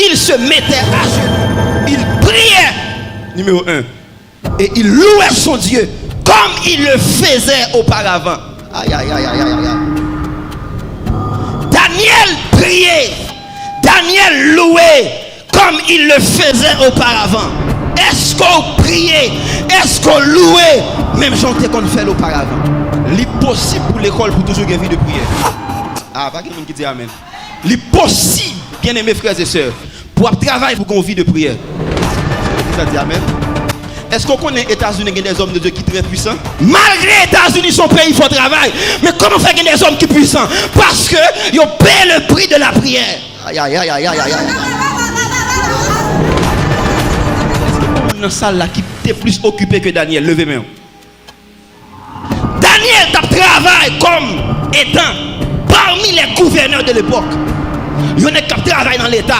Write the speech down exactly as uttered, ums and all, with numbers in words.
Il se mettait à genoux. Il priait. Numéro un. Et il louait son Dieu comme il le faisait auparavant. Aïe, aïe, aïe, aïe, aïe, aïe, aïe. Daniel priait. Daniel louait comme il le faisait auparavant. Èske w priye? Èske w louwe menm jan w te konn fè l oparavan? Li posib pou lekòl pou toujou gen vi de priyè. Ah, pa gen moun ki di amèn. Li posib, byeneme frè e sè, pou w ap travay pou gen yon vi de priyè. Sa di amèn. Èske w konnen Etazini gen des hommes de Dieu ki trè pwisan? Malgre Etazini se yon peyi fò travay, men kòman fè gen des hommes ki pwisan? Paske yo peye le prix de la prière. Ay, ay, ay, ay, ay, ay, ay. Èske gen moun nan sal la ki te plis okipe ke Danyèl? Leve men w. Danyèl t ap travay kòm etan parmi les gouverneurs de l'époque. Yon nèg k ap travay nan leta,